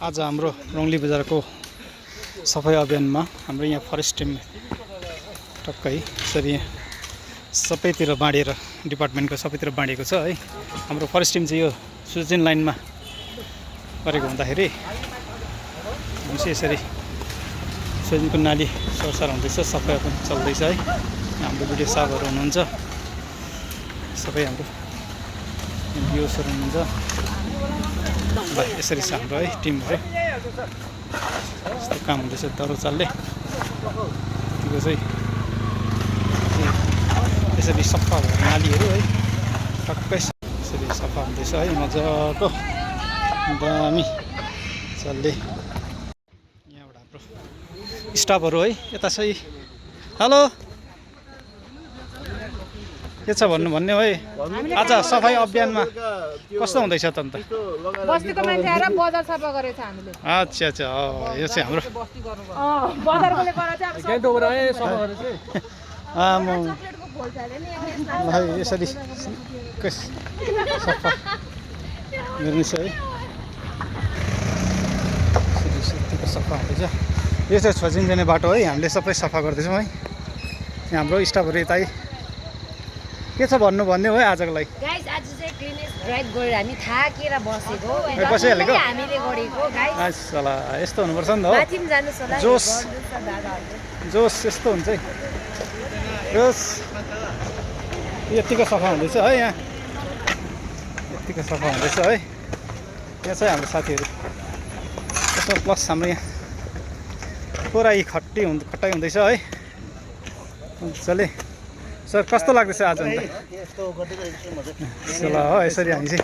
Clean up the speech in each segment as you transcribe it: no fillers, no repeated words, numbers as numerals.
आज हाम्रो रङली बजारको सफाई अभियानमा हाम्रो यहाँ फरेस्ट टिम टक्कै यसरी सबैतिर बाँडेर डिपार्टमेन्टको सबैतिर बाँडेको छ है। हाम्रो फरेस्ट टिम चाहिँ यो सुजन लाइनमा गरेको हुँदाखेरि हामी चाहिँ यसरी सुजनको नाली सरसार हुँदैछ, सफाई पनि चल्दैछ है। हाम्रो भिडियो साहबहरू हुनुहुन्छ, सबै हाम्रो भिडियोसहरू हुनुहुन्छ। ल यसरी छ हाम्रो है टिमहरू, यस्तो काम हुँदैछ दह्रो चालले। त्यो चाहिँ यसरी सफा भयो नालीहरू है, टक्कै यसरी सफा हुँदैछ है मजाको दामी चालले। यहाँबाट हाम्रो स्टाफहरू है यता चाहिँ हेलो के छ भन्ने है। आज सफाई अभियानमा कस्तो हुँदैछ त अन्त? बस्तीको मान्छे आएर बजार सफा गरेछ हामीले। अच्छा अच्छा, यो चाहिँ हाम्रो बजारकोले गरेर चाहिँ अब म यसरी सफा गर्नु छ है। यतिको सफा हुँदैछ। यो चाहिँ छोजिङ जाने बाटो है, हामीले सबै सफा गर्दैछौँ है। यहाँ हाम्रो स्टाफहरू यता के छ भन्ने हो है आजको लागि? गाइस आज चाहिँ क्लिनेस ड्राइभ गरेर हामी थाकेर बसेको बसिहालेको हामीले गरेको गाइस। साला यस्तो हुनुपर्छ नि त हो, माथि पनि जानुस् होला जोस दादाहरुले। जोस यस्तो हुन्छ है। जोस यतिको सफा हुँदैछ है, यहाँ यतिको सफा हुँदैछ है। यहाँ चाहिँ हाम्रो साथीहरू यसमा प्लस हाम्रो यहाँ पुरै खटाइ हुँदैछ है मजाले। सर कस्तो लाग्दैछ आज अन्त? ल हो यसरी हामी चाहिँ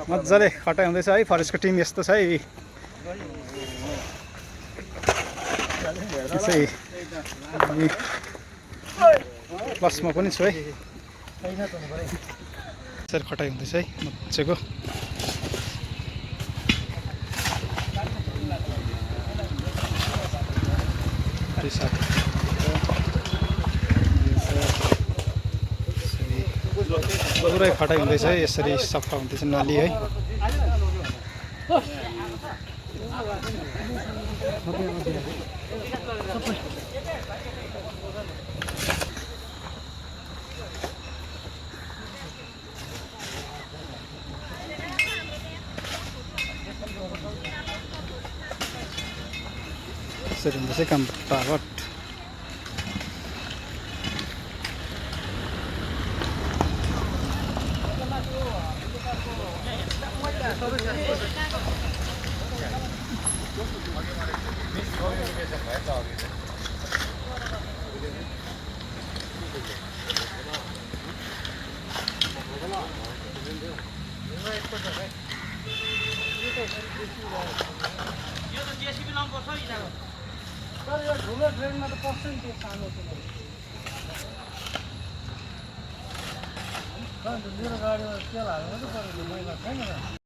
मजाले खटाइ हुँदैछ है। फरेस्टको टिम यस्तो छ है। चाहिँ प्लसमा पनि छु है। यसरी खटाइ हुँदैछ है मजाको। पुरै खटाइ हुँदैछ है, यसरी सफा हुँदैछ नाली है। यसरी हुँदैछ काम फटाफट। यो ठुलो ट्रेनमा त पस्छ नि त्यो सानो मेरो गाडीमा तेल हाल्नु मात्रै पऱ्यो, मैला छैन।